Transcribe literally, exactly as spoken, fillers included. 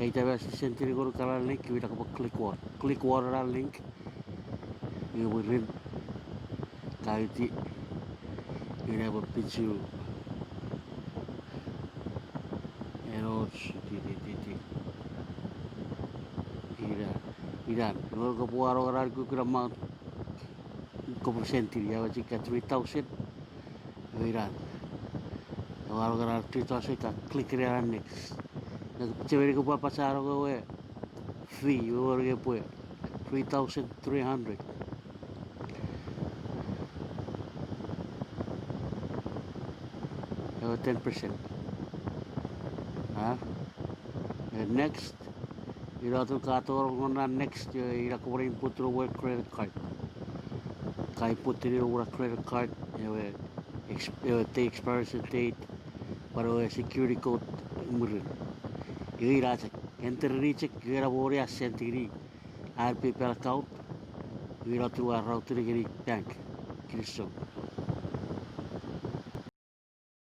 Ita masi send-ini ngonuk ena link, iwe ina kopwe click won. Click won ena link. Iwe mwirin ka uti, ina epwe pichu enoch titititi. Ina, ina, iwe kopwe wanong ena ukukun amount kopwe send-ini, ia we chika three thousand. Iwe ina, ewe wanong ena three thousand ka click ena next. Nge chechemeni kopwe apasa ena ewe fee, iwe wor epwe three thousand three hundred. Ewe ten percent. A? E, next. Ina atun ka tonong non na next, e, ina kopwe input-ini ewe credit card. Ka input-ini ewe credit card, ewe, ex-, ewe te expiration date, pwan ewe security code mwirin. Iwe ina chok, enter-ini chok, iwe ena moni a send-ini an PayPal account, iwe ina atun ua route-ini ngeni bank, kinisou.